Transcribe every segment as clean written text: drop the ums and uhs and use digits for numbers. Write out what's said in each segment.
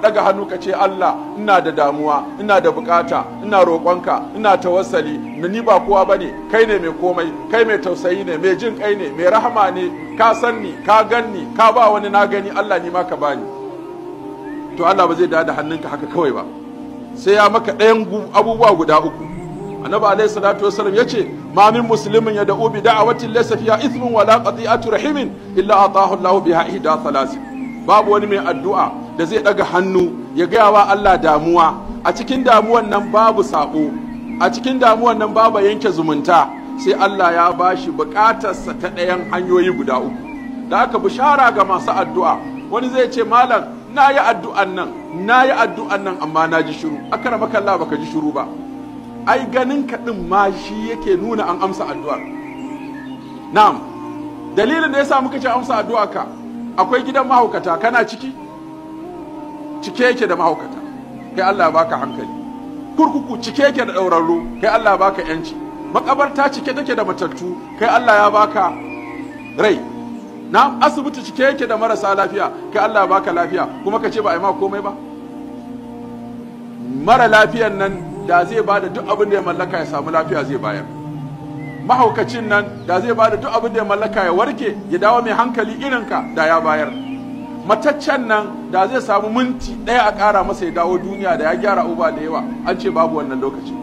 Ka ɗaga hannu ka ce Allah, ina da damuwa, ina da bukata, ina roƙonka, ina tawassali, ni ba kowa bane, kai ne mai komai, kai mai tausayi ne, mai jin kai ne, mai rahama ne, ka san ni, ka gan ni, ka ba wani na gani, Allah ni ma ka bani. To Allah ba zai da hannunka haka kawai ba, sai ya maka ɗayan abubuwa guda uku. Annabi alaihi salatu wasallam yace ma min muslimin yad'u bi da'watin laysa fiha ithmun wala qati'atu rahimin illa atahu Allahu biha ihda thalath. Babu wani mai addu'a da zai daga hannu ya gaya wa Allah damuwa, a cikin damuwan nan babu sabo, a cikin damuwan nan babu yanke zumunta, sai Allah ya bashi bukatarsa ta ɗayan hanyoyi guda uku. Da aka bishara ga masu addu'a, wani zai ce malam nayi addu'an nan, nayi addu'an nan amma na ji shiru. Akramaka Allah, baka ji shiru ba. Ai ganin ka din ma shi yake nuna an amsa addu'ar. Na'am, dalilin da yasa muka ce amsa addu'a ka, akwai gidan mahaukata, kana ciki, cike yake da mahaukata, kai Allah baka hankali. Kurkuku cike yake da ɗaurarru, kai Allah baka yanci. Makabarta cike take da matattu, kai Allah ya baka rai. Na'am, asibiti cike yake da marasa lafiya, kai Allah baka lafiya, kuma ka ce ba a yi ma komai ba. Mara lafiyan nan da zai bada duk abin da ya mallaka ya samu lafiya zai bayar. Mahaukacin nan da zai bada duk abin da ya mallaka ya warke ya dawo mai hankali irinka da ya bayar. Mataccen nan da zai samu minti ɗaya a ƙara masa ya dawo duniya da ya gyara uba da yawa, an ce babu wannan lokaci.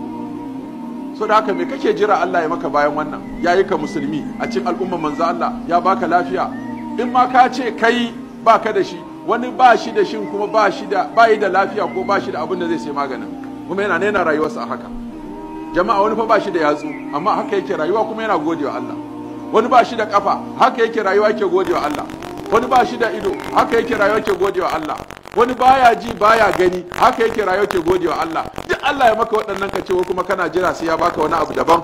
So da haka me kake jira Allah ya maka bayan wannan? Ya yi ka musulmi a cikin al'umma manzo Allah, ya baka lafiya. In ma ka ce kai baka da shi, wani ba shi da shin kuma ba shi da ba yi da lafiya ko ba shi da abin da zai sai maganin, kuma yana nena rayuwarsa a haka. Jama'a, wani fa ba shi da yatsu amma haka yake rayuwa kuma yana godewa Allah. Wani ba shi da kafa, haka yake rayuwa yake godewa Allah. Wani ba shi da ido, haka yake rayuwa yake godewa Allah. Wani baya ji baya gani, haka yake rayuwa yake godewa Allah. Duk Allah ya maka waɗannan ka ce kuma kana jira sai ya baka wani abu daban